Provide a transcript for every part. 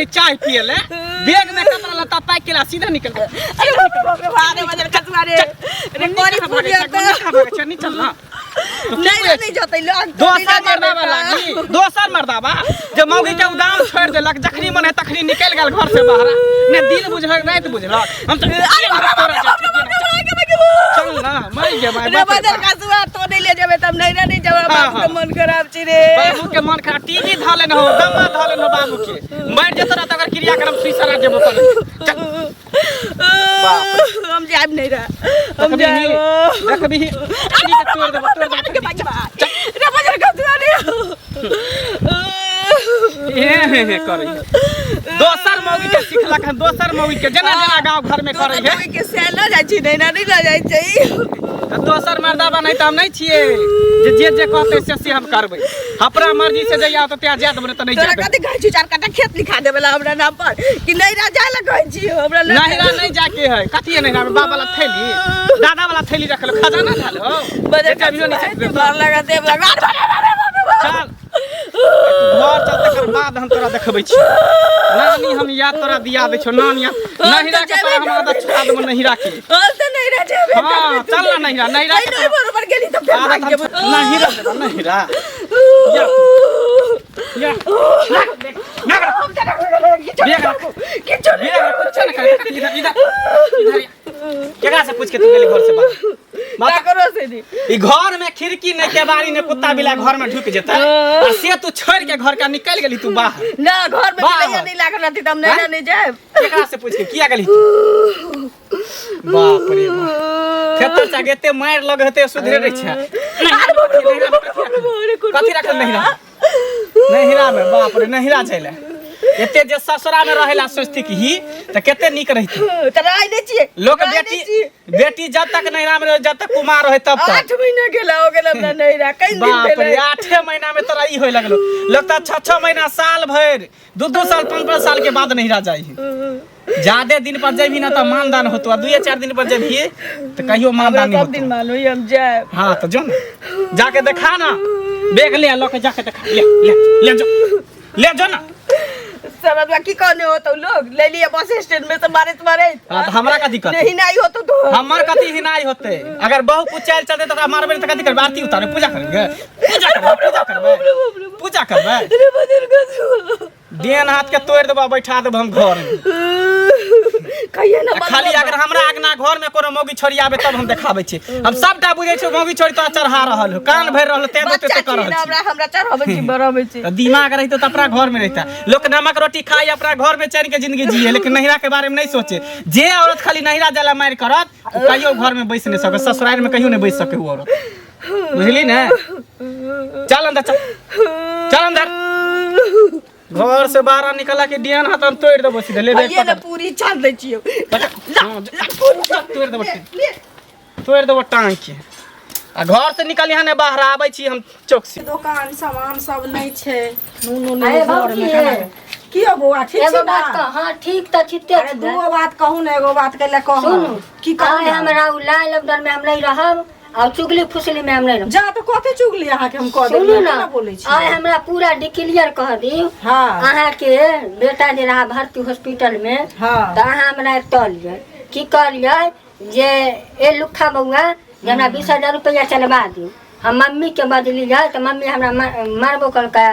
चाय पिए ले, बैग में कपड़ा लत्ता पैक केला सीधा निकल गेल। अरे बाप रे बाप रे बाप रे, बजर खसुआ रे रे कोरी फूट जाता। नहीं चल ना। नहीं नहीं जतै लोग। दोसर मर्दाबा लागी, दोसर मर्दाबा जे मौगी के उदाम छोड़ देलक, जखनी मन है तखनी निकल गेल घर से बाहर, ने दिन बुझलक रात बुझलक। हम तो चल ना मर गे भाई। रे बजर खसुआ, तो नहीं ले जेबै तब नहीं नहीं जेबै। बाबू के मन खराब छी रे। बाबू के मन खराब, टीवी धऽ लेने हो, दम्मा धऽ लेने हो, बाबू के मर जेतौ ना तकर क्रियाक्रम सुई सरा जेबो कर। चल। हम जाब नहीं रहा, हम जाब। देखबी तोड़ देबो, तोड़ देबो। रे बजर खसुआ रे। हे हे हे करे दोसर मौगी के सिखलक हन, दोसर मौगी के जेना जेना गांव घर में करे है के से ल जाइ छी, नहीं नहीं ल जाइ छी। तऽ दोसर मर्दाबा नहीं तऽ हम नहीं छियै जे जे जे कहतै से से हम करबै। अपना मर्जी से जइया तऽ त्या जाय देबै, तऽ नहीं तोरा जाय। कथी कहै छी? चार कट्ठा खेत लिखा देबै ला हमरा नाम पर कि नहीं रह जाय ला कहै छी हमरा? नहिरा नहीं जाके है। कथी है नहिरा में? बाप वाला थैली, दादा वाला थैली रखल, खजाना धल हो। बजर बेटा भी नहीं सकते। डर लगा देब लगा। चल घर चल, तकर बाद हम तोरा देखबै छी नानी। हम या तोरा दिया दै छौ नानी नहिरा के, तोरा हम आदत छुड़ा देबो नहिरा के। हम तऽ नहीं रह जेबै। हाँ चल ना नहिरा, नहिरा के। नहीं बरोबर गेली तऽ फेर भागि जेबै। नहिरा देबो नहिरा। या या हम तऽ बेग रख। किछु नहीं। बेग रख, कुछो नहीं करे। इधर इधर इधर या। केकरा से पूछ के तू गेली घर से बाहर? ककरो से नहीं। ई घर में खिड़की नहीं, केबाड़ी नहीं, कुत्ता बिला घर में ढुक जेतै आ से तू छोड़ के घर का निकल गेली तू बाहर। ना घर में बाहर। बिलैया नहीं लागल रहती तऽ हम नहीं हैं? नहीं जायब। केकरा से पूछ के किया गेली तू? बाप रे बाप, खेतर चाके एते मारि लग हेतै सुधरे रहै छै। अरे बाप रे बाप रे बाप रे बाप रे, कथी रखल नहिरा, नहिरा में? बाप रे, नहिरा जाइले एते जे ससुरा में रहेला सोचती कि ही तऽ कते नीक रहितै। तऽ राय नहि छियै। लोक राय नहि बेटी छियै। बेटी जब तक नहिरा में रहे, जब तक कुमार रहे तब तक। 8 महीना गेला हो गेल हमरा नहिरा, कई दिन बाप रे। भेलै? 8 महीना में तोरा ई होय लगलो। लोग तऽ 6 6 महीना, साल भरि, 2 2 साल, 5 5 साल के बाद नहिरा जाइ है। ज्यादे दिन पर जेबही ना तऽ मानदान होतो आ दुए चार दिन पर जेबही तऽ कहियो हमरा मानदान नहीं सब दिन होतो। मानू हम जायब। हाँ तो जो ना, जाके देखा ना, बैग ले लो के जाके देखा, ले ले ले जो, ले जो ना। समझवा की कहने होतो लोग ले लिए बस स्टैंड में से मारे मारे। हाँ, तो हमरा का दिक्कत? नहीं नहीं होतो तो हमर कथी हिनाई होते? अगर बहु कुचैल चलते तो ओकरा मारबे नहीं तऽ कथी करबै? आरती उतारबै, पूजा करबै, पूजा करबै, पूजा करबै, पूजा करबै। रे बजर गजु। देन हाथ के तोड़ देबो, बैठा देबो हम घर में। कहिए ना। खाली अगर हमरा अगना घर में कोनो मौगी छोड़ी आबे तब हम देखाबै छी। हम सबटा बुझै छी, मौगी छोड़ी तोरा चढ़ा रहल हो, कान भरि रहल हो, तें बच्चा ते कर छी रहल ना, छी। हमरा हमरा चढ़ाबै छी, बढ़ाबै छी। तऽ दिमाग रहितो तऽ अपना घर में रहिता। लोक नमक रोटी खाई, अपना घर में चैन के जिंदगी जिए, लेकिन नहिरा के बारे में नहीं सोचे। जे औरत खाली नहिरा जाला मारि करत ओ कहियो घर में बैस नहीं सके, ससुराल में कहियो नहीं बैस सके ओ औरत, बुझली ने? चल अंदर चल, चल अंदर। घर से बाहर निकला के डियान हाथ हम तोड़ देबो सीधे। ले बैग कहिए ना। पकड़। पूरी छान दै छियौ। पकड़। हाँ, तोड़ देबो, ले। तोड़ देबो टांग के आ घर से निकल यहाँ ने बाहर आबै छी हम चौक से। दोकान सामान सब नहि छै, नूनो अरे नहि घर भौजी में। केना की हो बौआ, ठीक छी एगो ना? बात कह। हाँ ठीक तऽ ठीके अरे छै। दूगो बात कहू ने, एगो बात कैला कहू? सुनू। की कहू आइ ने? हमरा उ लाल लॉकडाउन में हम नहीं रहब और चुगली फुसली में हम नहीं रहब। जा तऽ कथी चुगली अहाँके हम कऽ सुनू देलियै? ना। केना बोलै छी? आइ हमरा पूरा डिक्लियर कह दियौ। हाँ। अहाँके बेटा जे रहा भर्ती हॉस्पिटल में, हाँ। तऽ अहाँ हमरा कहलियै की कहलियै जे ए लुखा बौआ, जे हमरा 20,000 रुपैआ चलबा दियौ। हम मम्मीके बजलियै तऽ मम्मी हमरा मारबो केलकै,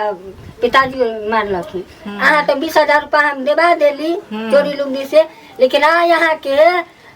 पिताजी मारलखिन। अहाँ तऽ 20,000 रुपैआ हम देबा देली चोरी लुगदी से, लेकिन आइ अहाँके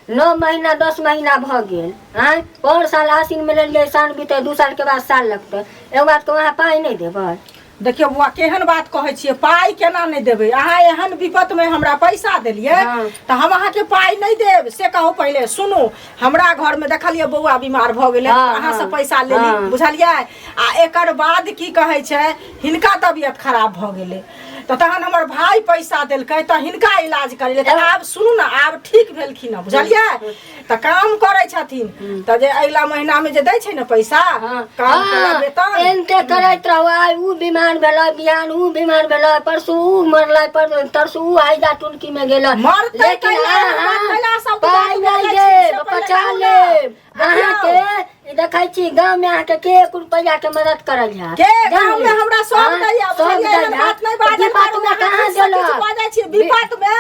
9 महीना 10 महीना भऽ गेल। आँय, पर साल आसिन में लेलियै, साल बीतै, 2 साल के बाद साल लगतै। एगो बात कहू, अहाँ पाइ नहि देबै? देखियौ बौआ, केहन बात कहै छियै? पाइ केना नहि देबै? अहाँ एहन विपतमे हमरा पैसा देलियै हाँ। तऽ हम अहाँके पाइ नहि देब से कहू? पहिले सुनू, हमरा घरमे देखलियै बौआ बीमार भऽ गेलै, हाँ, अहाँ से हाँ, पैसा लेली, हाँ। बुझलियै? आ एकर बाद की कहै छै, हिनका तबियत खराब भऽ गेलै तऽ तहन हमर भाय पैसा देलकै तऽ हिनका इलाज करेलै। तऽ आब सुनू ने, आब ठीक भेलखिन हँ, बुझलियै? तऽ काम करै छथिन तऽ जे अगिला महीनामे जे दै छै ने पैसा, हाँ, काम केला हाँ, वेतन। एनते करैत रहू। आइ ऊ बीमार भेलै, बिहान ऊ बीमार भेलै, परसू ऊ मरलै, पर तरसू ऊ हैजा टुनकी में गेलै। मरतै लेकिन कैला? अहाँ कैला सब पाइ बात नहि बोलै छी, देब, से पहिले पचा कहू ने। लेब देखियौ। अहाँके। देखै छी गाँव में अहाँके के एक रुपैआ के मदद करल है के गाँव में हमरा सब दैया, सब बुझलियै? एहन दैया। बात नहि बाजल विपत करू, में अहाँ कहाँ किछु देलक? किछु बाजै छी विपत में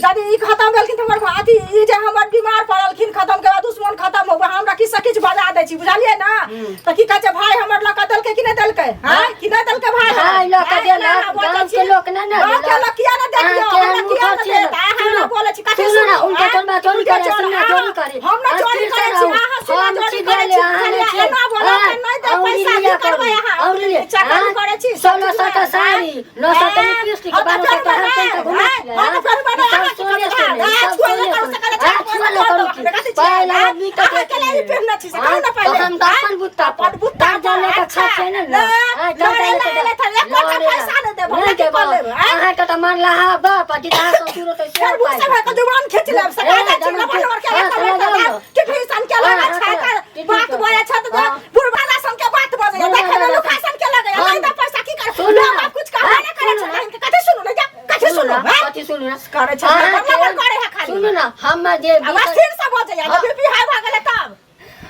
यदि ई खत्म भेलखिन तऽ हमर अथी ई जे हमर बीमार पड़लखिन खत्म के बाद दुश्मन खत्म हो गेल हमरा किछु से किछु बजा दै छी, बुझलियै ना? तऽ की कहै छै भाय हमर लऽ कऽ देलकै कि नहि देलकै? हँ, कि नहि देलकै भाय हमर? भाय लऽ कऽ आँय, देलक, एना बाजै गाँव छी। के लोक नहि ने गाँव के देलक। लोक किया नहि देखियौ? अहाँ हमरा केहन किया मूर्ख नहि छियै? देत? अहाँ सुनू, हमरा बोलै छी, कथी सुनू ने, सुनू? उनके आँय? तोड़बा चोरी उनके करे, चोर, सुनना अहाँ- चोरी करे। हम नहि अहाँ चोरी स्थिर करै से छी, रहू। अहाँ सीधा हम चोरी छी करै गेले, छी, अहाँ बुझलियै? नहि छियै। एना बोलब तऽ नहि देब औरी पैसा, की लिअ करबै करू, अहाँ? औरी लिअ। चकरी आँय? करै छी, 1600 के साड़ी, 900 के लिपस्टिक, हाँ, तऽ 1200 फेर के हर बनाएब, पेंट घुमै आँय? छियै, हाँ, तऽ फेर बनाएब, सब अहाँ की सोने करबै? सोने, आँय, सब छुअल सोने करू, सोने। सकल आँय, छुअल करू की? कथी छियै? पाइ आँय? लागत बिकट अहाँ केला ई पहिरने छी से कहू ने आँय, पहिले? तऽ हम तऽ आँय? अपन बुत्ता पर। अपन बुत्ता कर्जा पर, लऽ कऽ अच्छा। खाइ छै ने लोक। आँय, लड़े कर्जा लऽ कऽ लए लेथन, एको टा लड़े पैसा नहि देब, हमरा नहि की देब। कऽ लेब, आँय? अहाँके तऽ मारला हा बाप, आ जितना ससुर होतै से फेर पाइ मुँह से भऽ कऽ जुबान खींच लेब, से ए, कह दै छी, जमीन लबड़ लबड़ के हाँ, एक चला बेर जाओ तऽ ना। टिकरी सन के लगै हाँ, छै, हाँ, एकर टिकरी बात सन। बजै छै तऽ हाँ। बुढ़बाला सन के बात बजै बुढ़बाला देखै मे सन। लुखा सन के लगै हम- नहि तऽ पैसा की कर सुनू ना। बाप कुछ कहबे नहि करै सुनू छै ना। इनके कथी सुनू ने जा कथी सुनू ना, हैं? कथी सुनू ना? करै छै अहाँके- लबड़ लबड़ करे है खाली सुनू ना, हम जे आब स्थिर से बजै हाँ। बीपी हाई भऽ गेलै तब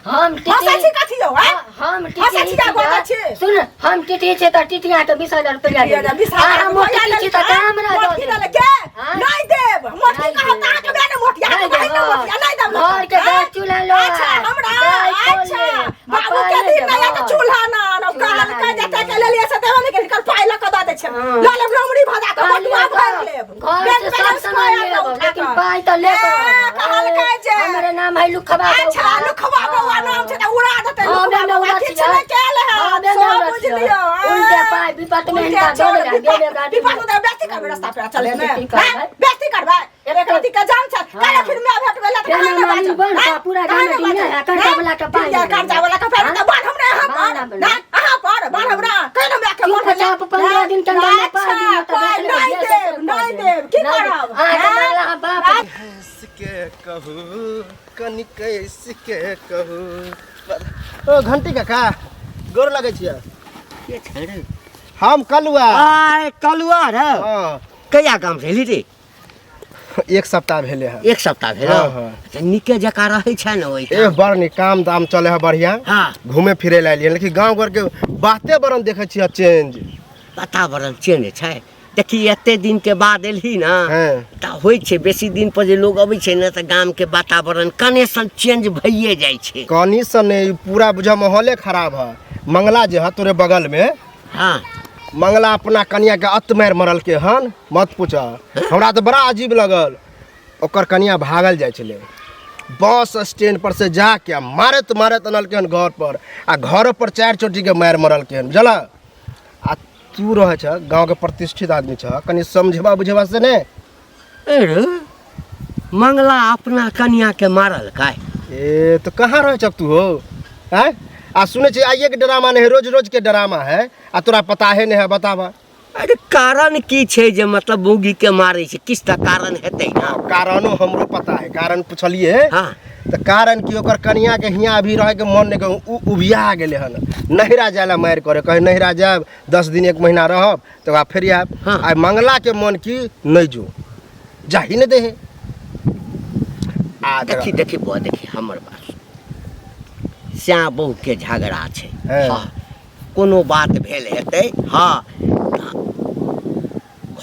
हम हँसै छी कथी यौ हैं? हम हँसै टिटी छी आ बजै छी सुन हम टिटी छी तऽ टिटिया के 20,000 रुपया बीस देब। हजार अहाँ मोटी रुपैआ छी तऽ लेलकै, हमरा दऽ मोटकी देब। देलकै के? हाँ? नहि देब मोटकी नहि कहब तऽ अहाँके देब। बे ने मोटिया नहि अहाँके बहिन ने देब। मोटिया नहि देब घर के हाँ? गैस चूल्हा लो अच्छा हमरा गाय खोल अच्छा ले, बाबू पाइ के नहि दिन नहि देब। तऽ चूल्हा ना आनब चूल्हा कहलकै नहि जते के लेब। लेलियै से देबे नहि केलकै पाइ लऽ कऽ दऽ दै छै हाँ। लऽ लेब लोमड़ी भजा कऽ पाइ बटुआ लऽ भरि कऽ, लेब घर बैंक से सब बैलेंस सामान कऽ लेब, आनब उठा लेकिन कऽ। पाइ तऽ लेब। ए, कहलकै जे हमरे नाम है लुखबा अच्छा बौआ। लुखबा बौआ नाम छै तऽ उड़ा देतै हाँ, लुखबा बे बौआ उड़ा किछु छियै। नहि कयल है हाँ, बे सब उड़ा बुझि छियै। लियौ उल्टे पाइ विपत में उल्टे हिनका दऽ चोर, देला, विपत- देबे गाड़ी विपत में। में बेइज्जती करबै रास्ता पे चले ने बेइज्जती करबै। हैं? बेइज्जती करबै एक रति के जान छै हाँ। काल्हि फिर मैं भेट भेला तऽ फेर कहाँ नहि मामी बाजब, बन हैं? का पूरा कहाँ गाँव नहि में बाजब, है, कर्जा हैं? वाला के पाइ दिया नहि कर्जा वाला के पाइ हाँ? तऽ बान्ह हमरा अहाँ बान्ह पर हमरा। ना अहाँ पर बान्ह हमरा कहि हमरा के चुप बान्ह चाप 15 दिन के अंदर में पाइ दियौ तऽ पाइ देख लेबै, नहि जे देब से नहि कऽ देब की नहि देब। करब अहाँके हैं? मारला हा बाप के कहू कनि कैस के कहू ओ घंटी काका गोर लगै छियै। के छै रे? हम कलुआ। आय कलुआ रे। हाँ। कहिया गाम से एली रे? एक सप्ताह भेले है। एक सप्ताह भेल? हाँ, हाँ। अच्छा, नीके जकाँ रहै छै ने ओहिठाम? ए बड़ नीक काम दाम चले है बढ़िया। हाँ। घूमे फिरे ला एलियै, लेकिन गाँव घर के बाते बरन देखै छियै चेंज। वातावरण चेंज छै। देखी एते दिन के बाद एलही ने हाँ। तऽ होइ छै बेसी दिन पर जे लोग अबै छै ने तऽ गाम के वातावरण कने सन चेंज भइए जाइ छै। कनी सन नहि, पूरा बुझा माहौले खराब है। मंगला जे है तोरे बगल में। हाँ। मंगला अपना कनिया के अत मारि मरलकै हन, मत पूछ, हमरा तऽ बड़ा अजीब लगल। ओकर कनिया भागल जाइ छलै बस स्टैंड पर से जाके आ मारैत मारैत अनलकै हन घर पर, आ घर पर 4 चोटी के मारि मरलकै हन, बुझल? आ तू रहै छ गाँव के प्रतिष्ठित आदमी छ, कनि समझेबा बुझेबा से ने। अरे मंगला अपना कनिया के मारलकै। ए तो कहाँ रहै छ तू हो? आँय? आ सुनै छी आइए के ड्रामा नहीं है, रोज रोज के ड्रामा है, आ तोरा पता है नहीं है, बताबा। अरे कारण की छै जे मतलब मौगी के मारै छै? किछु तऽ कारण हेतै ने। हाँ, कारणो हमरो पता है, कारण पुछलिए। हाँ। तऽ कारण की ओकर कनिया के हियाँ अभी रहे के मन नहीं करे, उ उबिया गेलै हन, नहिरा जाय ला मारि करे, कहे नहिरा जायब 10 दिन 1 महीना रहब तकर बाद फेर आयब। हाँ। आ मंगला के मन की नहीं जो जाही नहीं देहे। आ देखी देखी बौआ देखी हमर बात, श्या बहू के झगड़ा छै। हाँ। हाँ, कोनो बात भेल हेतै। हाँ,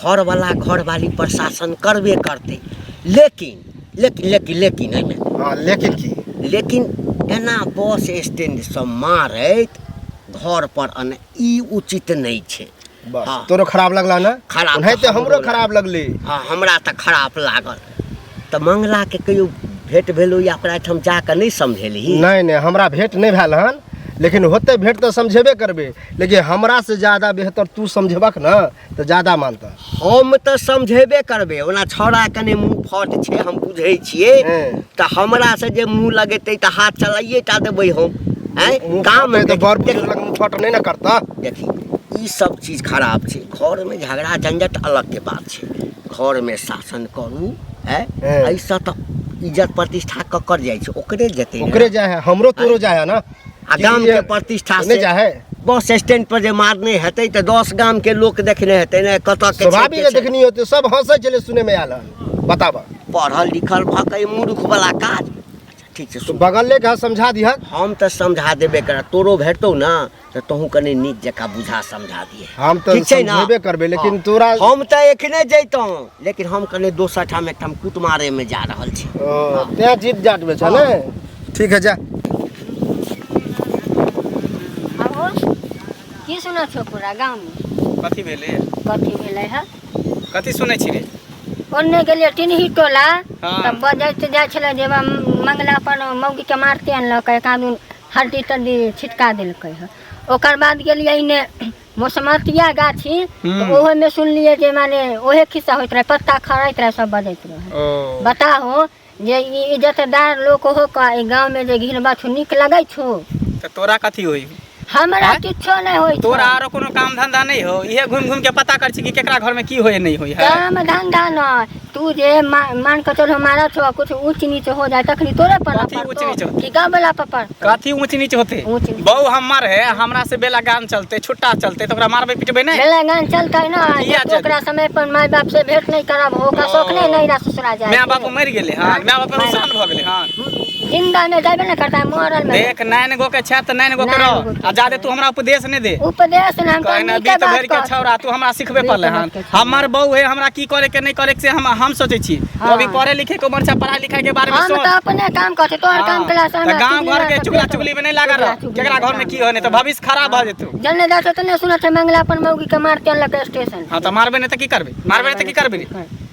घरवाला घरवाली प्रशासन करबे करतै, लेकिन लेकिन लेकिन लेकिन एहिमे हाँ, लेकिन की? लेकिन एना बस स्टैंड से मारैत घर पर अने ई उचित नहीं छै। बस। हाँ। तोरो खराब लगला ना? खराब ओनाहिते तऽ हमरो हमरो खराब लगले। हाँ, हमरा तऽ खराब लागल। तऽ मंगला के कहियो भेंट भेलो या ओकरा एहिठाम जाकऽ नहि समझेलही? नहीं नहीं, हमरा भेंट नहीं भेल हन, लेकिन होते भेंट तऽ समझेबे करबे, लेकिन हमरा से ज्यादा बेहतर तू समझेबक ना तऽ ज्यादा मानता। हम तऽ समझेबे करबे, ओना छौड़ा कने मुँह फट छै हम बुझै छियै, हँ। तऽ हमरा से जे मुँह लगेतै तऽ हाथ चलाइए टा देबै हम। आँय? मुँह गाममे फटतै तऽ बड़ देखी, बुजुर्ग लग मुँह फट नहि ने करता। देखी ई सब चीज खराब छै। घरमे झगड़ा झंझट अलगके बात छै, घरमे शासन करू। आँय? हँ। एहिसँ तऽ इज्जत प्रतिष्ठा ककर जाइ छै? ओकरे जेतै ने। ओकरे जाइ है, हमरो तोरो जाइ है ना। आ गाम के प्रतिष्ठा नहि से जाइ है। बस स्टैंड पर जे मारने हेतै तऽ 10 गाम के लोक देखने हेतै ने कतऽ के छै, स्वाभाविक के है, छै। देखनी होतै, सब हंसै छलै सुनै में आयल हन। बताबऽ। पढ़ल लिखल भऽ कऽ ई मूर्ख वाला काज। अच्छा ठीक छै तो सुन। बगले के समझा दिहक। हम तऽ समझा देबे करब, तोरो भेटतौ ने तऽ तोहूँ कनि नीक जकाँ बुझा समझा दिहे। हम तऽ ठीक छै ने? समझेबे करबै, लेकिन हँ। तोरा हम तऽ एखने जैतहुँ, लेकिन हम कनि दोसर ठाम एकठाम कुटमारे मे जा रहल छी। ओ, तें जीत जाट में छ ने। ठीक है, जा। आबो की सुनै छौ पूरा गाँवमे? कथी भेलै? कथी भेलै है? कथी सुनै छी रे? ओन्ने गेलियै टिनही टोला। हाँ। तऽ बजैत जाइ छलै जे मंगला अपन मौगीके मारते अनलकै, एक आदमी हल्दी तल्दी छिटका देलकै हँ। ओकर बाद गेलियै एन्ने मौसमतिया गाछी, तऽ ओहोमे सुनलियै जे माने ओहे खिस्सा होइत रहै, पत्ता खड़ैत रहै, सब बजैत रहै। ओ बताहो जे ई इज्जतदार लोक हो कऽ एहि गाँवमे जे घिनबा छौ, नीक लगै छौ? तऽ तोरा कथी होई? हमरा आँय? किछो नहि होइ छौ। तोरा आरो कोनो काम धंधा नहीं हो? इहे घूम घूम के पता कर छी कि केकरा घर में की होय नहीं होय है। काम धंधा न, तू जे मान के चलो मारा छौ, कुछ ऊंच नीच हो जाए तखनी तोरे पर न कथी ऊंच पड़तौ नीच होतै? कि गाँव वाला पर पड़तौ? कथी ऊंच नीच होते? ऊंच नीच। बहु हमर है, हमरा से बेला गान चलते, छुट्टा चलते, तऽ ओकरा मारबै पिटबै नहीं? बेला गान चलतै न। किया जे तू ओकरा समय पर माय बाप से भेंट नहीं करब, ओकरा शौक नहीं नैहरा ससुरा जाए। माय बाप मरि गेलै हँ? माय बाप रोशन भऽ गेलै हँ? जिंदा में जाबे न करता, मरल में। देख, नाइन गो के छै तऽ नाइन गो के नाइन रह गो के। आ जादे तू हमरा उपदेश नहीं दे। उपदेश न हम कहना नीके बीत बात भरि के कह। छौड़ा तू हमरा सिखबे बीत पड़ले भरि हन। के छौड़ा। हमर बहू है, हमरा की करे के नहीं करे के से हम सोचै छी। तू अभी हाँ। पढ़े लिखे के उम्र छै, पढ़ाई लिखाई के बारे में हम सोच। तऽ अपने काम करै छी, तोहर काम केला से तऽ हमरा गाँव चुगली घर के मारके चुगला पेट चुगली में नहीं लागल रह। चुगला चुगली केकरा घर में की होय नहीं तऽ भविष्य खराब भऽ जेतौ। जने जाइ छै तने सुनै छै मंगला अपन मौगी के मारते अनलक स्टेशन। हाँ, तऽ मारबे नहीं तऽ की करबे? मारबे नहीं तऽ की करबे रे?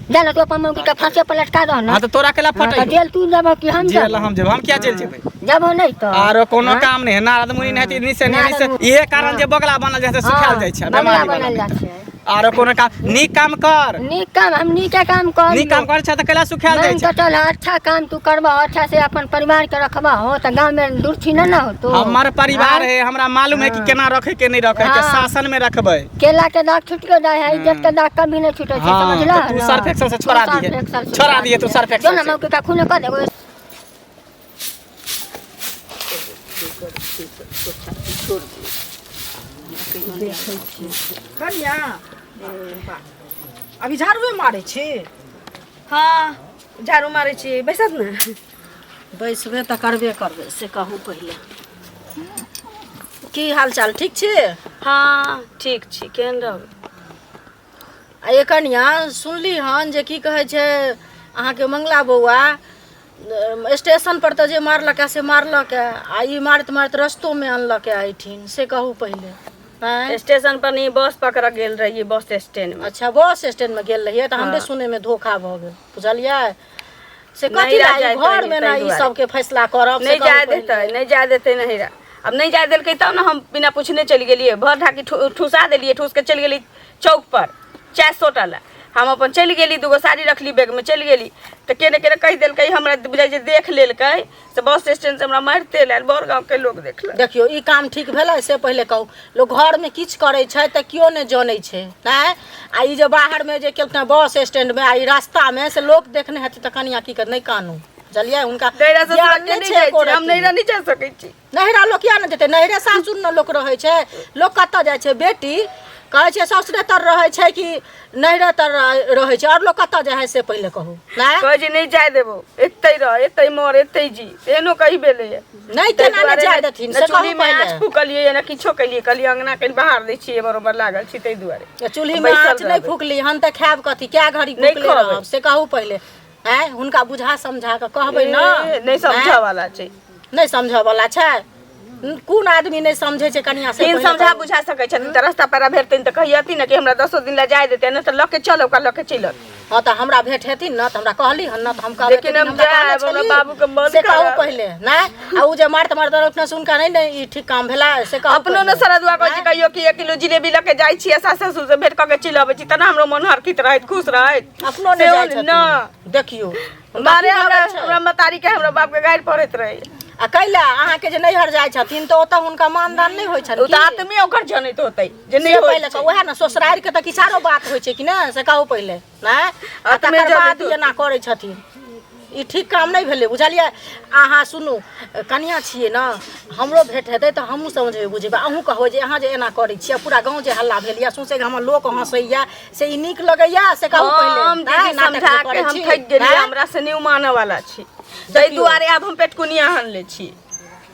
जा ने तू अपन मौगी के फांसी पर लटका दह ने। हाँ, तऽ तोरा केला हाँ, फटै? तऽ जेल तू जबह कि हम जेल जब? हम जेबै? हम किया जेल जेबै? जबहो नहीं तऽ आरो कोनो हाँ? काम नहीं है। नारद मुनि नहीं है से नहीं से। नारद इहे कारण जे बगला बनल जाइ छै, सुखायल जाइ छै, बगला बेमारी बनल बनल जाइ छै। आरो कोनो काम? नीक काम कर। नीक काम, हम नीके काम कर। नीक काम कर छै तऽ कैला सुखायल जाइ मान छै? के चल, अच्छा काम तू करबह, अच्छा से अपन परिवार के रखबह हो तऽ गाँव में दुर्छी न ने होतो। हमर परिवार हाँ? है, हमरा मालूम है कि केना रखे के नहीं रखे के। हाँ। शासन में रखबै। केला के दाग छुटियो जाए है, इज्जत के दाग कभी नहीं छूटे छै। हाँ, समझला तऽ तू न? सर्फ एक्सेल से छोड़ा तू सर्फ दिहे। एक्सेल से छोड़ा दिहे तू सर्फ एक्सेल जो ना से। मौके का खून कर देबो। कनिया, अभी झाड़ुए मारै छी? हँ, झाड़ू मारै छी। बैसत ने। बैसबे तऽ करबे करबै, से कहू पहिले, की हाल चाल, ठीक छी? हँ, ठीक छी। केहन रहब? आ ये कनिया, सुनली हन जे की कहै छै अहाँके मंगला बौआ स्टेशन पर तऽ जे मारलक से मारलक, आ ई मारैत मारैत रस्तोमे अनलक एहिठिन, से कहू पहिले, आँय? स्टेशन पर नहीं, बस पकड़ गेल रहियै बस स्टैंड में। अच्छा, बस स्टैंड में गेल रहियै तऽ हमरे सुनैमे धोखा भऽ गेल, बुझलियै? से कथी नैहरा ला ई जाइत घरमे रहियै ने ताहि ई दुआरे। सबके फैसला करब से नहीं कहू जाए पहिले। देतै, नहीं जाए देतै नहिरा। अब नहीं जाए देलकै तब ने हम बिना पूछने चलि गेलियै। भर ढाकी ठुसा देलियै, ठूस के चलि गेली चौक पर चाय सोटा ला। हम अपन चलि गेली, दूगो साड़ी रखली बैग में, चलि गेली तऽ केने केने कहि देलकै, हमरा बुझाइ छै देख लेलकै से बस स्टैंड से हमरा मारिते लायल। बड़ गाँवके लोक देखलक। देखियौ, ई काम ठीक भेलै से पहिले कहू। लोक घरमे किछु करै छै तऽ केओ नहि जनै छै, नहि? आ ई जे बाहरमे जे केलकै बस स्टैंडमे आ ई रास्तामे, से लोक देखने हेतै तऽ कनिया की कर? नहि कानू, बुझलियै? हुनका नैहरा ससुरा ज्ञान के नहि नहि छै जाइ एको छी हम। रत्ती। नैहरा नहि जा सकै छी। नैहरा लोक किया नहि जेतै? नैहरे सासुर ने लोक रहै छै। लोक कतऽ जाइ छै? बेटी कहै छै ससुरे तर रहै छै कि नैहरे तर रहै छै? आओर लोक कतऽ जाइ है से पहिले कहू, नहि? कहै छै नहि जाय देबो, एतै रह, एतै मर, एतै जी, एहनो कहि भेलैए। नहि, केना नहि जाय देथिन ने से कहू चूल्हीमे पहिले। आँच फूकलियै ने किछो केलियै, कहलियै अंगना कनि बाहर दै छियै, बरोबर लागल छी ताहि दुआरे। चूल्हीमे बैसल आँच नहि रहबै। फूकली हन तऽ खायब कथी? कए घड़ी नहि फूकले खबै। रहब से कहू पहिले। आँय, हुनका बुझा समझा कऽ कहबै ने। ए, नहि समझऽ वाला छै। नहि समझऽ वाला छै? कोन आदमी नहि समझै छै कनिया से तीन पहिले समझा कहू। बुझा सकै छथिन तऽ रास्ता पेरा भेटतनि तऽ कहियथिन ने कि हमरा दसो दिन लए जाय देतै, नहि तऽ लऽ के चल, ओकरा लऽ के चलि अत। हँ, तऽ हमरा भेंट हेथिन ने तऽ हमरा कहली हन ने तऽ हम कहबै। लेकिन हम जायब, हमरा बाबूके मन से कहू खराब। पहिले नहि। आ उ जे मारत मारत अपने से हुनका नहि ने ई ठीक काम भेला से कहू अपनो ने पहिले। सरदुआ कहै छै कहियो कि 1 किलो जिलेबी लऽ के जाइ छियै, सास ससुर से भेंट कऽ के चलि अबै छी, तेना हमरो मन हरखित रहैत, खुश रहैत। अपनो नहि सेहो जाइ छथिन। न। देखियौ, हुनका मारे की हमरा लगै छै? हमरा मतारी के, हमरा बाप के गारि पड़ैत रहै। आ कैला अहाँके जे नैहर जाइ छथिन तऽ ओतऽ हुनका मानदान नहि होइ छनि ओ तऽ की? आत्मे ओकर जनैत होतै जे नहि से होइ पहिले छै। कहू, उएह ने ससुरारि के तऽ किछु आरो बात होइ छै कि ने, से कहू पहिले। नहि, आ आत्मे तकर जनैत बाद होतै। एना करै छथिन, ई ठीक काम नहि भेलै, बुझलियै? अहाँ सुनू, कनिया छियै ने, हमरो भेंट हेतै तऽ हमहूँ समझबै बुझेबै। अहूँ कहबै जे अहाँ जे एना करै छियै, पूरा गाँव जे हल्ला भेल यऽ, सौंसे गाममे लोक हँसैया, से ई नीक लगैया से कहू पहिले। हम नहि, दीदी नाटक जे समझा के करै हम छी, थकि गेलियै। नहि? हमरा से नहि मानऽ वाला छी। ताहि दुआरे आब हम पेटकुनिया हनले छी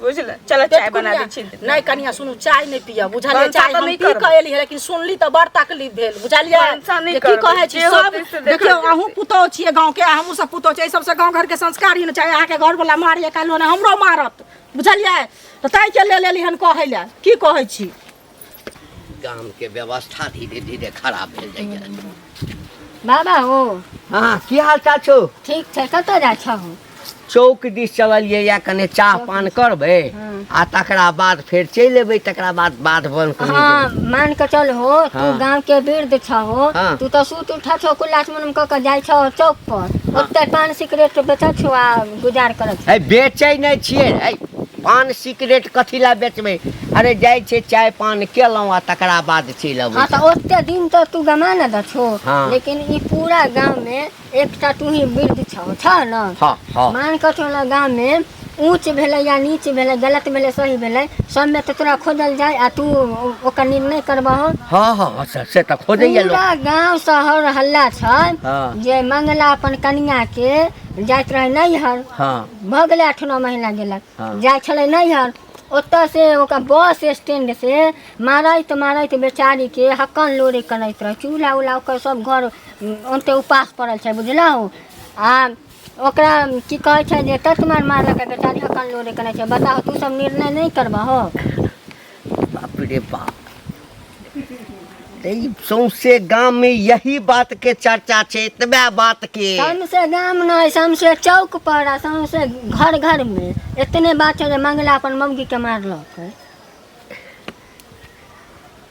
बुझल। चल चाय बना दै छी। नहि कनिया सुनू, चाय नहि पियब, बुझलियै? भनसा चाय तऽ हम नहि पी करबै। कऽ एली, लेकिन सुनली तऽ बड़ तकलीफ भेल, बुझलियै? भनसा नहि जे की करबै, कहै छी जे सब होतै से देखल देखियौ, जेतै। अहूँ पुतोह छियै गाँवके आ हमहूँ सब पुतोह छियै, एहि सबसँ गाँव घरके संस्कार ही ने चाही। अहाँके घरवला मारिए काल्हि ने हमरो मारत, बुझलियै? तऽ ताहिके लेल एली हन कहै लए। की कहै छी? गामके व्यवस्था धीरे धीरे खराब भेल जाइए। बाबा हो। हाँ, की हाल चाल छौ? ठीक छै। कतऽ जाइ छहो? चौक दिस चललियै या, कने चाह पान करबै आ तकरा बाद फेर चलि एबै, तकरा बाद बाध बन। हाँ, मान के चल हो तू गांव के वृद्ध छहो। हाँ। तू तो सूत उठा छो, कुल्ला चुमुन कऽ के जाइ छहो चौक पर, ओते पान सिगरेट बेचै छो आ गुजार करै छो। है, बेचै नहि छियै। है, पान सिगरेट कथी लए बेचबै? अरे, जाइ छै, चाय पान केलहुँ आ तकरा बाद चलि अबै। हाँ, तऽ ओते दिन तऽ तू गमा ने दै छो। हाँ। लेकिन ई पूरा गांव में एकटा तू ही वृद्ध छहो, छह न? हाँ हाँ। मान कऽ चल, गाँव में ऊँच भेलै या नीच भेलै, गलत भेलै, सही भेलै, सबमे तऽ तोरा खोजल जाय आ तू ओकर निर्णय करबहो। हाँ हाँ, से से तऽ खोजैए लोक। पूरा गांव शहर हल्ला छै जे मंगला अपन कनिया के जाइत रहे नैहर। भऽ गेलै 8-9 महीना गेलक। जाइ छलै नैहर, ओतऽ से ओकर बस स्टैंड से मारैत मारैत बेचारी के हक्कन लोरे कनैत रहै। चूल्हा उल्हा ओकर सब घर ओनते उपास पड़ल छै, बुझलहुँ? आ ओकरा की कहै छै जे तत मार मारलकै, बेचारी हक्कन लोरे कनै छै। बताहो, तू सब निर्णय नहि करबहो? बाप रे बाप, तऽ ई सौंसे गाममे यही बातके चर्चा छै, एतबे बातके? सौंसे गाम नहि, सौंसे चौक पर आ सौंसे घर घर में एतने बात छै जे मंगला अपन मौगी के मारलक।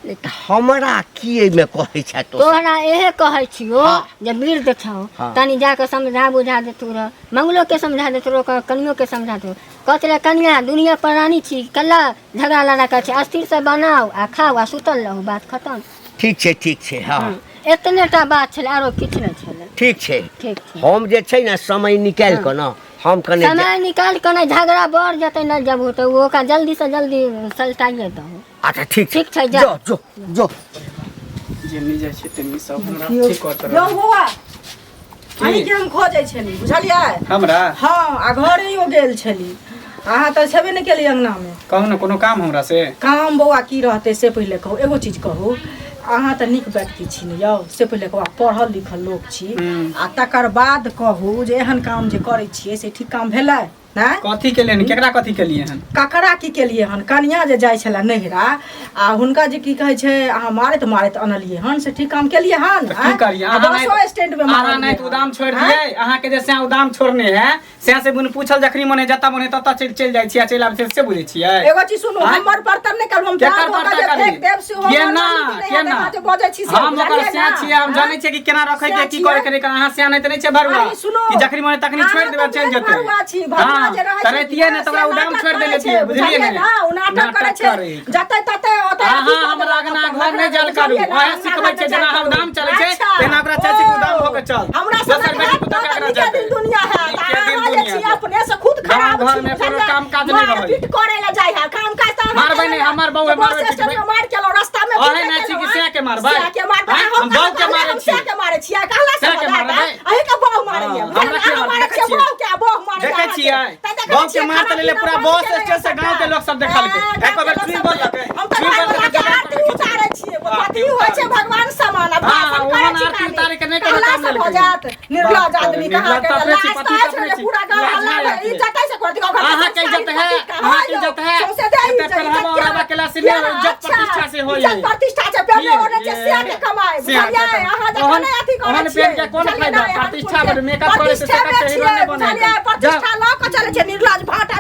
नहि तऽ हमरा की एहिमे कहै छह तो? तोहरा इहे कहै छियो जे वृद्ध छौ, तनी जाके समझा बुझा देतू रह, मंगलो के समझा देतू रह, ओकर कनियो के समझा देतू। कहते रहे, कनिया दुनिया प्राणी छी, कल्ला झगड़ा लड़ा कर छै, अस्थिर से बनाउ आ खाउ आ सुतल रहू, बात खतम। ठीक छै, ठीक छै, हँ। एतने टा बात छलै, आरो किछु नहि छलै। ठीक छै। ठीक छै। हम जे छै ने समय निकालि कऽ ने हम कने समय निकालि कऽ नहि, झगड़ा बढ़ जेतै नहि जब तऽ ओ ओकरा जल्दी से जल्दी सलटाइए दहो। अच्छा, ठीक छै। ठीक छै, जा। जो जो जो। जेनी जाइ छै तेनी सब हमरा ठीक करत यौ रहै। बौआ, अहीं के हम खोजै छली, बुझलियै? हमरा? हँ, आ घरे यो गेल छली, अहाँ तऽ छेबे नहि केली अंगनामे। कहू ने, कोनो काम हमरा से? काम बौआ की रहतै से पहिले कहू। एगो चीज कहू, अहाँ तऽ नीक व्यक्ति छी ने यौ, से पहिले कहू, आ पढ़ल लिखल लोक छी, आ तकर बाद कहू जे एहन काम जे करै छियै से ठीक काम भेलै नहि? कथी के लिए? केकरा कथी के लिए हन? ककरा की केलियै हन? कनिया जे जाइ छलै नैहरा आ हुनका जे की कहै छै अहाँ मारैत मारैत अनलियै हन, से ठीक काम केलियै हन? तऽ की करियै? आ अहाँ बसो स्टैंड मे अहाँ मारलियै नहि तऽ हन। उदाम छोड़ि दियै। अहाँके जे सएह उदाम छोड़ने है, सएह से बिन पूछल जखनी मन है, जतऽ मन है ततऽ चलि चलि जाइ छियै आ चलि आबै छियै, से बुझै छियै? एगो चीज सुनू। आँय? हमर बर्तन नहि करू, हम केकर दाँत धो कऽ बर्तन जे करी? फेंक देब सेहो हमर केना मजबूरी नहि हैत, केना अहाँ जे बजै छी से हम ओकर बुझलियै सएह ने? छियै, हम जानै छियै कि केना रखै के, सएह की करे के छियै? नहि। अहाँ सएह नहि तऽ नहि छियै भरुआ अहीं सुनू। कि जखनी मन है तखनी छोड़ि अहाँ देबै तऽ चलि मेन जेतै। भरुआ छी, भरुआ हँ, जे रहै तऽ छै रहितियै ने तऽ ओकरा से उदाम नाटक छोड़ि करै देने छै, छियै, बुझलियै बुझलियै ने? ने? ओ नाटक करै छै, करै। जतै ततै ओतै अहाँ अथी कऽ हमरा देलक अंगना अपन, घर नहि जाल करू। बुझलियै ने? वएह अंगना सिखबै घर छै, नहि जेना जाल उदाम करू। चलै छै अच्छा। तेना ओकरा चाची के उदाम भऽ के चल। हमरा दोसर सनक बेटी हैत पुतोह तऽ के अंगना नीके जेतै। दिन दुनिया हैत। नीके दिन अहाँ जे दुनिया छी हैत। अपने से खुद खराब गाँव छी, घरमे कोनो बुझलियै? काम काज नहि रहै। मारपीट करै लए जाइ है, काम काज तऽ अहाँ मारबै करै नहि, लए। हमर बहू है, तऽ बस मारबै स्टैंड पिटबै। मे मारि केलहुँ, रास्ता मे अहें पीटे नहि छी कि केलहुँ, सएह के मारबै? सएह के मारबै। आँय? हम हम बहू के कहलहुँ, मारै हम छियै। सएह के मारै छियै, कहला से सएह के भऽ जायत, मारबै? अहीं के बहू मारैये, हँ, बुझलियै? हमरा के अहाँ मारबै? मारै छियै देखै बहू के, आ बहू मारैये देखै अहाँके। छियै? तऽ देखै बहू के छियै, मार तऽ खाना लेले पीना पूरा बन्द बस केने स्टैंड से गाँव के लोक सब देखलकै। हँ, एको बेर गाँव के छुई लोक सब बोललकै? हम तऽ छुई बोललकै भगवान के जगह आरती उतारै छियै, आरती अथी होइ छै उतारै। भगवान समान आ हँ, भाषण ओहन करै छी आरती खाली। उतारै के नहि कोनो कहला काम से भऽ लेलकै। जायत निर्लज बाप रे, आदमी कहाँ निर्लज के तऽ अपने छी, लाज पति तऽ तऽ अछि अपने ने छी। पूरा गाँव लाज हल्ला नहि भेल, आती। इज्जत से कर दियौ, अहाँ के इज्जत है, अहाँ के इज्जत है। सौंसे देह एते इज्जत, पहनावा इज्जत ओढ़ावा केला से किया नहि, ना? इज्जत प्रतिष्ठा से होइए। इज्जत प्रतिष्ठा छै, पेने की? ओढ़े छै, से के कमाइ, से के बुझलियै? कमाइ। अहाँ जखन ओहन- अथी करै ओहन छियै, पेन के कोन बुझलियै फायदा? ने? एहन प्रतिष्ठा कुल के पर मेकअप करै से प्रतिष्ठा सकत के हीरो छियै, नहि बनै। बुझलियै? प्रतिष्ठा लऽ कऽ चलै छै निर्लज भाटा।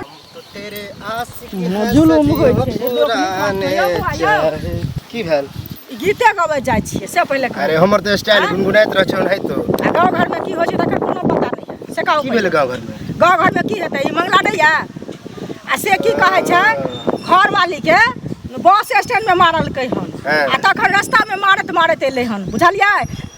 तेरे आशिक जुलुम होइ छै, लोक नहि कहत, यौ बौआ, यौ। की भेल? ई गीते गबै जाइ छियै से पहिले कहू। अरे, हमर तऽ स्टाइल गुनगुनाइत रहै छै ओनाहितो। आ गाँव घरमे की होइ छै तकर कोनो पता नहि है, से कहू। की पहिले। भेल गाँव घरमे? गाँव घरमे की हेतै? ई मंगला नहि यऽ आ से की कहै छै, घरवाली के बस स्टैंडमे मारलकै हन। आ तखन रास्तामे मारैत मारैत एलै हन, बुझलियै?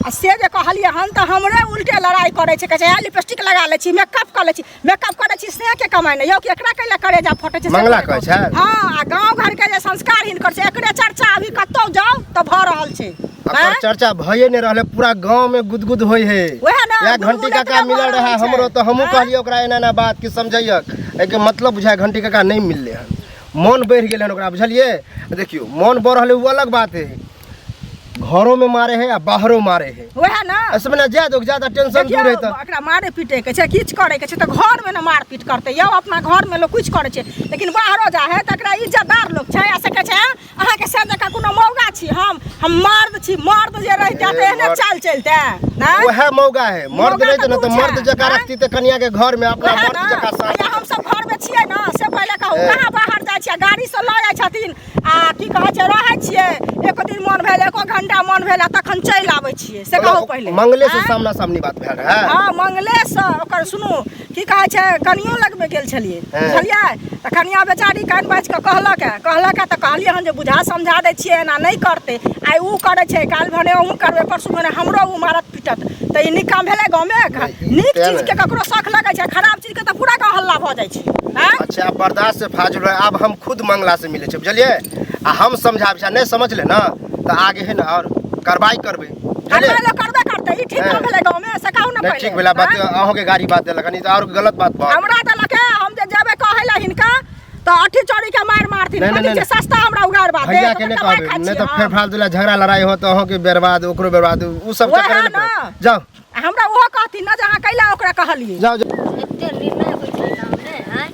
आ से जे कहलियै हन तऽ हमरे उल्टे लड़ाइ करै छै, कहै छै लिपस्टिक लगा लै छी, मेकअप कऽ लै छी, मेकअप करै छी से के कमाइ नहि यौ कि एकरा कैला करेजा फटै छै से मंगला पहिले कहै कहू। छै? हँ, आ गाँव घरके जे संस्कार हिनकर छै, एकरे चर्चा अभी कतहु जाउ तऽ भऽ रहल छै। अकर आँय? चर्चा भइए नहीं रहले, पूरा गांव में गुदगुद होय है। वएह ने, या गुदगुद घंटी काका एतबे मिलल भऽ रहे रहल छै। हमरो, तऽ हमहूँ आँय? कहलियै ओकरा एना एना बात कि समझैयक, एहिके मतलब बुझाय घंटी काका नहीं मिलले हन, मन बढ़ि गेल हन ओकरा, बुझलियै? देखियौ मन बढ़ल है ओ अलग बात है, घरों में मारे है आ बाहरो मारे है। वएह ने। ऐसे में ना जाए ज्यादा टेंशन देखियौ, दूर है तऽ एकरा मारे पीटे के छै, किछु करे के छै तऽ घर में ने मारपीट करते यौ, अपना घर में लोग किछु करे छै, लेकिन बाहरो जा है तऽ एकरा इज्जतदार लोग छै, आ से कहै छै अहाँके से जकाँ कोनो मौगा छी हम मर्द छी, मर्द जे रहिते तऽ एहने चाल चलते नहि? वएह मौगा है, मर्द मौगा रहिते तऽ ने तऽ तू मर्द छै, जकाँ आँय? रखती तऽ कनिया के घर में अपना वएह मर्द ने, जकाँ साथ। भैया हम सब घर में छियै ने, से पहिले कहू ए। कहाँ बाहर जाइ छियै, गाड़ी से लऽ जाइ छथिन आ की कहै छै रहै छियै, एको दिन मन भेल, एको घंटा मन भेल आ तखन चलि आबै छियै, से कहू पहिले। मंगले से आँय? सामना सामनी बात भेल रहै। हँ मंगले से ओकर सुनू की कहै छै, कनियो लगमे गेल छलियै, हँ। बुझलियै? तऽ कनिया बेचारी कान बाजि कऽ कहलक हे, कहलक हे तऽ कहलियै हन जे बुझा समझा दै छियै एना नहि करतै, आइ ओ करै छै, काल्हि भने अहूँ करबै, परसू भने हमरो ओ मारत पीटत, तऽ ई नीक काम भेलै गाँवमे? नहि, ई नीक तें चीजके ने। ककरो शौक लगै छै, खराब चीजके तऽ पूरा गाँव हल्ला भऽ जाइ छै। आँय? अच्छा आब बर्दाश्त से फाजुल है, आब हम खुद मंगला से मिलै छै, बुझलियै? आ हम समझाबै छियै, नहि समझले ने तऽ आगे है ने और कार्रवाई करबै, बुझलियै? कार्रवाई लोक करबे करतै, ई ठीक हँ। काम भेलै गाँवमे से कहू ने नहि पहिले। ठीक भेला बात, आँय? अहूँके गाड़ी बात देलक, नहीं तऽ और गलत बात भऽ गेल। हमरा देलक हे, हम जे जेबै कहै लए हिनका तऽ अठी चोरी के मारि मारथिन, नहीं, नहीं, कहथिन जे नहीं। सस्ता हमरा उगाड़ बात भैया के नहीं कहबै, नहीं तऽ फेर फालतू ला झगड़ा लड़ाई हो तऽ अहूँके बर्बाद ओकरो बर्बाद, उ सब वएह चक्कर नहि ने। पड़त। जाउ हमरा ओहो कहथिन ने जे अहाँ कैला ओकरा कहलियै। जाउ जाउ। एते निर्णय होइ छै गाँवमे आँय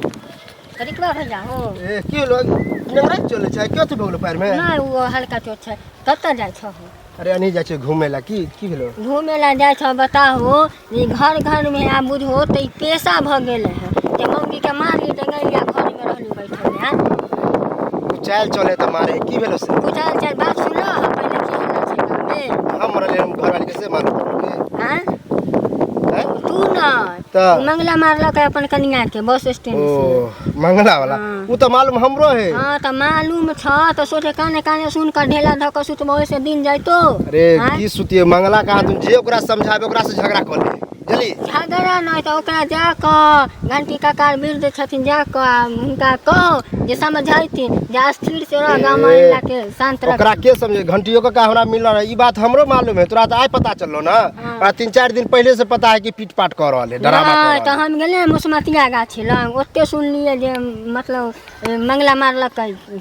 करिकबा भैया हो। ए की लोग नेंगरा चलै छै, क्यों भऽ गेलो पैर में? नहि ओ हल्का चोट छै। कतऽ जाइ छहो? अरे अनी जाइ छै घूमे ला। की की भेलो? घूमे ला जाइ छौ? बताहो ई घर घर में आब बुझहो तऽ ई पेशा भऽ गेलै हँ जे मौगीके मारली डंगैली आ घरमे रहली बैठल। आँय चाल चले तऽ मारे, की भेलो से? कुचाल चाल बात सुनो पहिले, की हल्ला छै गाँवमे? हम मरलियै हम घरवाली के से मारलक? आँय हैं? तू नहि तऽ? मंगला मारलक अपन कनिया के बस स्टैंड ओ से। मंगला वाला? हाँ। उ तऽ मालूम हमरो है। हाँ तऽ मालूम छ तऽ सोचे काने काने सुन कऽ ढेला धऽ कऽ सुतबो ओहिसे दिन जैतो। अरे आँय? की सुतिए मंगला का तुम, जे ओकरा समझाबे ओकरा से झगड़ा कऽ ले, बुझली? झगड़ा नहि तऽ ओकरा जा कऽ घंटी काका वृद्ध छथिन, जा कऽ आ हुनका कहो जे समझैथिन जे स्थिर से रह, गाँव महिला के शांत रख। ओकरा के समझे? घंटियो का हमरा मिल रहा है, ई बात हमरो मालूम है। तोरा तऽ आइ पता चललो ना, ओकरा 3-4 दिन पहले से पता है कि पीट पाट कऽ रहल है, ड्रामा कऽ नहि रहल तऽ है। हम गेलियै मुसमतिया गाछी लग, ओते सुनलियै जे मतलब मंगला मारलक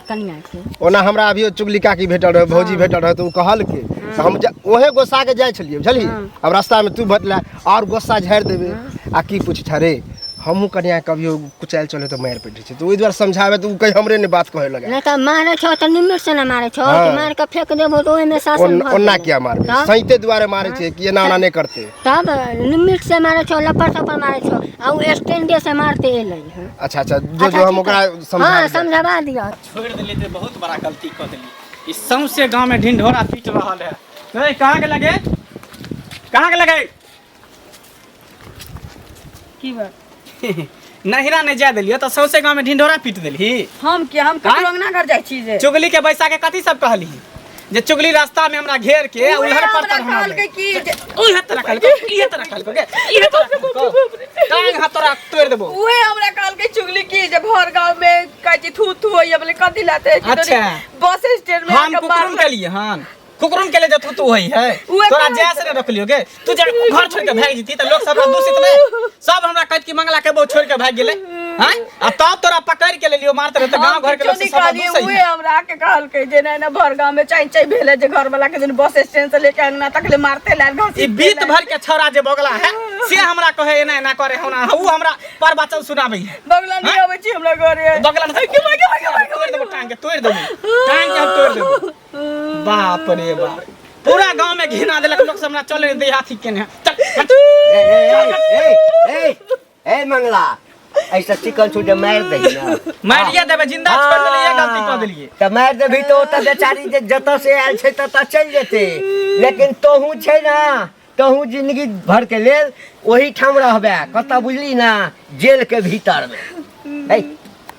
कनिया के। ओना हमरा अभियो चुगली काकी भेटल रहे, भौजी भेटल रहे, तऽ ओ कहलकै तऽ हम ओहे गोस्सा के जाइ छलियै, बुझलिही? अब रास्ता में तू भेटला और गुस्सा झाड़ि देबे। आ की पूछ रे, हमहूँ कनिया कभियो कुचालि चले तऽ मारि पीट छै, तऽ ओहि दुआरे समझाबे तऽ ओ कहीं हमरे नहि बात कहै लगा। नहि तऽ मारै छौ तऽ निमित से ने मारै छौ। हाँ। कि मारि कऽ फेंक देबो तऽ ओहिमे शासन भऽ ओना गेलै। किया मारबै? तब? सैते दुआरे मारै छै कि एना ओना नहि करतै। तब निमित से मारै छौ, लपड़ थप्पड़ मारै छौ आ ओ स्टैंडे से मारते एलै हँ। अच्छा अच्छा, जो अच्छा, जो हम ठीक ओकरा है। समझा हाँ देबै। समझावा दिअ। छोड़ि देलियै तऽ बहुत बड़ा गलती कऽ देलियै, ई सौंसे गाँवमे ढिंढोरा पीट रहल है। ए कहाँ के लगे, कहाँ के लगे? की बात? नहिरा नहि जाय देलियै तऽ सौंसे गाँवमे ढिंढोरा पीट देलही। हम के हम ककरो अंगना घर जाइ छी जे चुगली के बैसा के कथी सब कहली जे चुगली रास्ता में हमरा घेर के उहे उलहर पर हमरा तर हमरा कहलकै की जे ओहे तोरा कहलको, इहे तोरा कहलको गे, इहे तोरा कहलको, टांग हाथ तोरा तोड़ देबो। उहे हमरा कहलकै चुगली की जे भर गाँव में कहै छी थू थू होइए बोले कथी लाते? अच्छा। बस स्टैंड में हम आके कुकरुम मारलक। के लिए हन कुकरुम के लिए जे थू तू होई है उहे तोरा कहै जै से ने रोकलियो गे, तू जे घर छोड़ के भागि जेती तऽ लोक सब हमरा दूषित नहीं, सब हमरा कहत कि मंगला के बहु छोड़ के भागि गेलै हैं, आ तब तोरा पकड़ के लेलियो मारते रहे तऽ हम गांव घर के किछो लोक नहि सब हमरा कहलियै, दूसै उहे है। हमरा आके कहलकै जे नहि नहि भर गाँव में चाय चाय भेलै जे घर वाला के दिन बस स्टैंड से लेके अंगना तक ले मारते लायल घसीटते ई बीत लायल। भर के छौड़ा जे बगला है से हमरा कहे एना एना करे होना, उ हमरा पर बचन सुनाबै है। बगला नहीं हाँ? आबै छी हमरा घरे। बगला नहीं, तोड़ देबो टांग के, तोड़ देबो टांग के, हम तोड़ देबो। बाप रे बाप, पूरा गांव में घिना देलक लोक सब हमरा, चले दे हाथी केने चल हट। ए ए ए ए ए ए मंगला, ऐसा चिकन छू जे मारि दही ना। मारिए देबे, जिंदा छोड़ देलिए, गलती कऽ देलिए। तऽ मारि देबही तऽ ओतऽ बेचारी जे जतऽ से आयल छै ततऽ चलि जेतै, लेकिन तोहू छै ना, तोहू जिंदगी भर के लेल ओही ठाम रहबे, कतऽ बुझली ना, जेल के भीतर में। है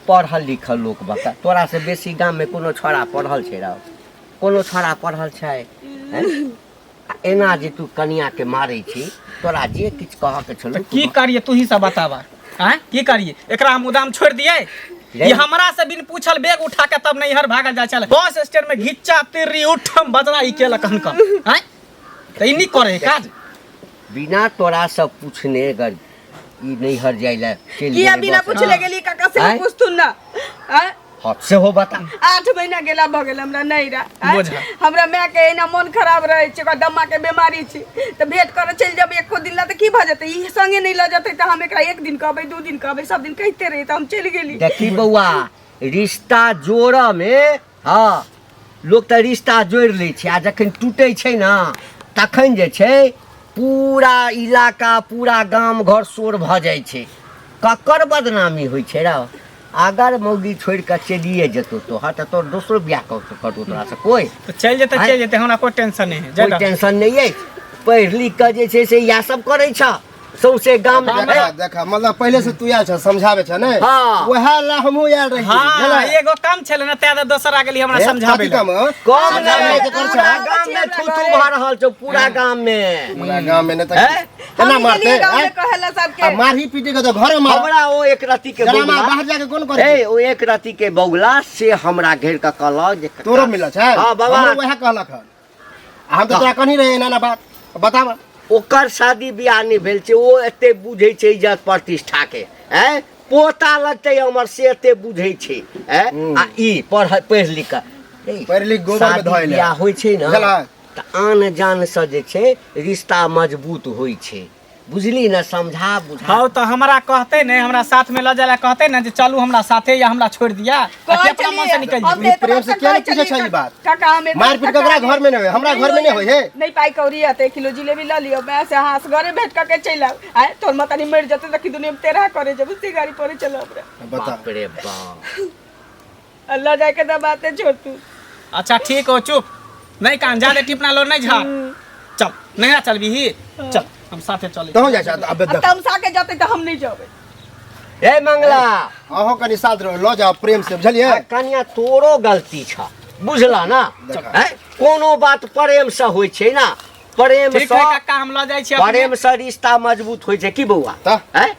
पढ़ल लिखल लोक बता, तोरा से बेसी गाम में कोनो छोड़ा पढ़ल छै रौ? कोनो छोड़ा पढ़ल छै? हैं? आ एना जे तू कनिया के मारै छी, तोरा जे किछु कहऽ के छलौ तऽ की करिए तू ही सब बताबा, आँय की करिए एकरा? हम उदाम छोड़ि दिए? ये हमरा से बिन पूछल बैग उठा के तब नैहर भागल जाइ छल बस स्टैंड में घिच्चा तिर्री उठम बजरा ई केलक हन कम आँय तऽ ई नीक करे है काज बिना तोरा से पूछने अगर ई नैहर जाय ला चलि किया गेलै बिना बस। पूछले गेली काका से आँय? पूछथुन ना आँय? हँ सेहो बता 8 महीना गेला भऽ गेल हमरा नैहरा आँय? बोझा। हमरा माय के एना मोन खराब रहै छै ओकरा दम्मा के बीमारी छै तऽ भेंट करऽ चलि जेबै एको दिन ला तऽ की भऽ जेतै ई संगे नहि लऽ जेतै तऽ हम एकरा एक दिन कहबै 2 दिन कहबै सब दिन कहिते रही तऽ हम चलि गेली देखी बौआ रिश्ता जोड़ऽ में हँ लोक तऽ रिश्ता जोड़ि लै छै आ जखन टूटै छै ने तखन जे छै पूरा इलाका पूरा गाम घर शोर भऽ जाइ छै ककर बदनामी होइ छै रौ अगर मौगी छोड़ि कऽ चलिए जेतौ तोहर तऽ तोहर दोसरो बियाह करतौ तोरासँ कोइ तऽ चलि जेतै आँय? चलि जेतै हमरा कोइ टेंशन नहि है कोइ टेंशन नहि अछि पढ़ि लिख कऽ जे छै से इएह सब करै छह सौंसे गाम देखा देखा मतलब पहिले से तू आयल छ समझावे छ ने हाँ। वएह ला हमहूँ आयल रही हाँ एगो काम छलै ने तें दोसर आ गेली हमरा समझाबै कथी काम हँ? कम समझाबै नहि के कर पूरा छ गाम में थू थू भऽ रहल छौ पूरा गाम में पूरा गाम में नहि तऽ हैं? केना हम मारते गेलियै गाँव में हैं? कहे ला सबके आ मारही पीटी के तऽ घर में मार हमरा ओ एक रति के जरा बौगला बाहर जाके कोन करे ए ओ एक रति के बौगला से हमरा घेर के कहलक जे काका- तोरो मिलल छै हाँ बाबा हमरो वएह कहलक हन आ हम तऽ तोरा कहनी रहे एना एना बात बताब ओकर शादी बियाह नहि भेल छै ओ एते बुझै छै इज्जत प्रतिष्ठा के हैं पोता लगतै हमर से एते बुझै छै हैं आ ई पढ़ पढ़ि लिख कऽ ए, पढ़ि लिख गोबर में शादी धोइ ले। बियाह होइ छै ने बुझलह? तऽ आन जान से जे छै रिश्ता मजबूत होइ छै बुझली ने समझा बुझा हाँ तऽ हमरा कहते ने हमरा साथ में लऽ जाय ला कहते ने जे चलू हमरा साथे या हमरा छोड़ि दिया आ कि अपना मन से निकलि हम जेबै। तऽ प्रेम से एतबा किया कहै नहि पूछै छलियै छै ई बात? काका हम एतबा मारपीट ककरा घर में नहि होय हमरा घर में नहि होय हे नहीं पाई कौड़ी है तो 1 किलो जिलेबी लऽ लियौ मैं से अहाँ असगरे भेंट कऽ के चलि आउ आय तोहर मतारी मरि जेतै तऽ की दुनिया में तेरहा करे जेबै से गाड़ी पड़े चल हमरा बता बाप रे बाप अल्लाह जाके तऽ बाते छोड़ तू अच्छा ठीक हो चुप नहीं कान जा दे टिपना लो नहीं झा चल नहीं चल भी चल हम साथे चले तहु जाइ छ अब आ देख तमसा के जेतै तऽ हम नहीं जेबै ए मंगला अहो कनि साथ रहो लऽ जाओ प्रेम से बुझलियै आ कनिया तोरो गलती छ बुझला ना देखा। हैं? कोनो बात प्रेम से होइ छै ना प्रेम ठीक से है काका हम लऽ जाइ छी अपने। प्रेम से रिश्ता मजबूत होइ छै की बौआ तऽ? हैं?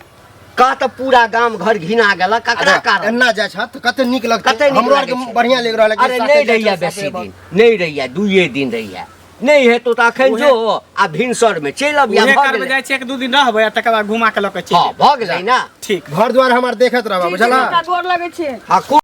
कह तऽ पूरा गाम घर घिना गेलक ककरा कारण एना जाइ छ तऽ कते नीक लगतै कते नीक हमरो लागै आरके छै। बढ़िया लागि रहल है कि अरे साथे नहि जाइ रहैया छ, बेसी साथे दिन नहि रहैया दुइए दिन रहैया नहि हेतौ तऽ अखन जो आ भिनसर में चलि अबिया उहे भऽ करबै गेलै जाइ छी 1-2 दिन रहबै आ तकर बाद घुमा के लऽ के चलि हँ भऽ गेलै ना ठीक घर द्वार हमर देखैत रहब ठीक छै, बुझला काका गोर लगै छियै हँ